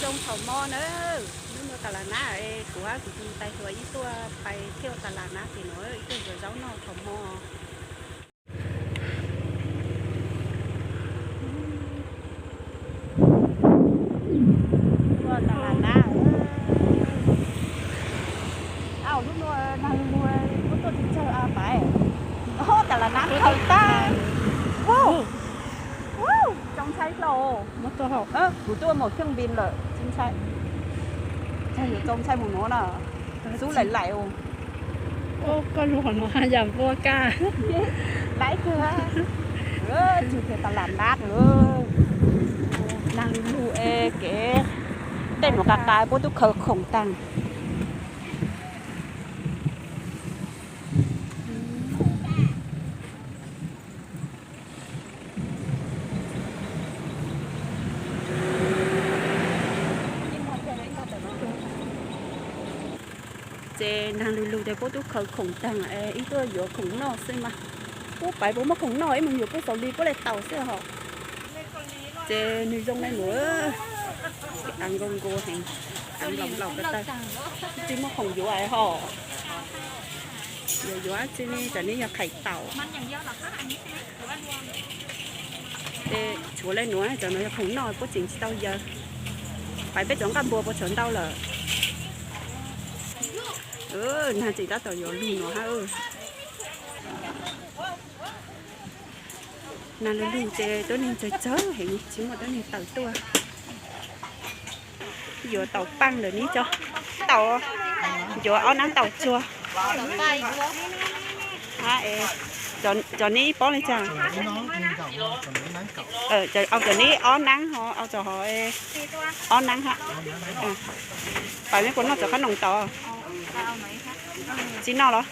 Zoo thaum hmo na, hnub no tas las nab es kuv kuv tus tais hluas ib tuaj pais thiaj tas las nab tim no ib tuaj yuav zaub noj thaum hmo. Tuaj tas las nab. Au, hnub no nag lug lug, kuv tuaj tsis tsawg a pais. Tas las nab khaws tag. Wow, zoo ntshai dlhau. Kuv tuaj mus kheej npis lawm, tsis ntshai. Tsag yuav txaus ntshai mus nuav na. Xub laim laim. Koj lub hov no yam npua kaj. Laib kawg. Tsug kiag tas las nab. Nag lug lug es kev tej nuav qas qas puab tub khaws khoom taag. Ces nag lug lug ces puab tub khaws khoom taag es ib tuaj yuav khoom noj xwb mas. Puab pais puas muaj khoom noj, ib moog yuav puab xaus li puab le taus xwb hos. Ces nwg zoo le nuav, av nkaus nkaus heev, av nplaum nplaum ko taw, tsis muaj khoom yuav hos. Yuav yuav tsi ne, cov neb yog qhais taum. Ces tshuav le nuav, cov nuav yog khoom noj, puab tseem tsis tau yawg. Pais peb cov nqaj npua puas tshuav ntau lawm. Nag tseem tab tom yuav lug nuav hab. Nag lug lug ces tuab neeg tsawg tsawg heev, tsis muaj tuab neeg tawm tuaj. Yuav taus paaj lawm neb cov, taus, yuav ob naab taus tsuag. Cov neb pob le caag? Au, cov neb ob naab ho, au, cov ho ob naab hab. Pais meb puas noj cov qhab noom tod? Tsis noj los?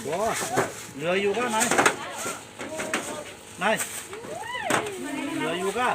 Ua, lwv yus koj na. Na, lwv yus koj.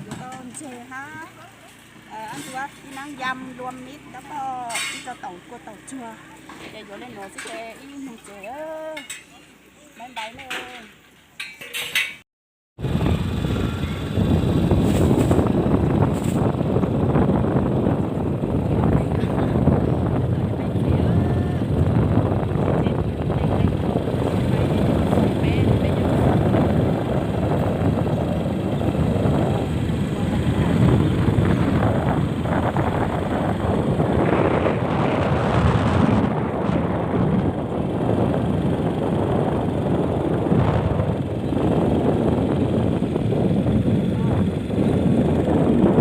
Yuav tau ntseg hab, ab ntua ib naab yam lua mib tab poj ib co taum kua taum tsuag, ces yuav le nuav xwb ces ib moog tsev. Bye bye nawb.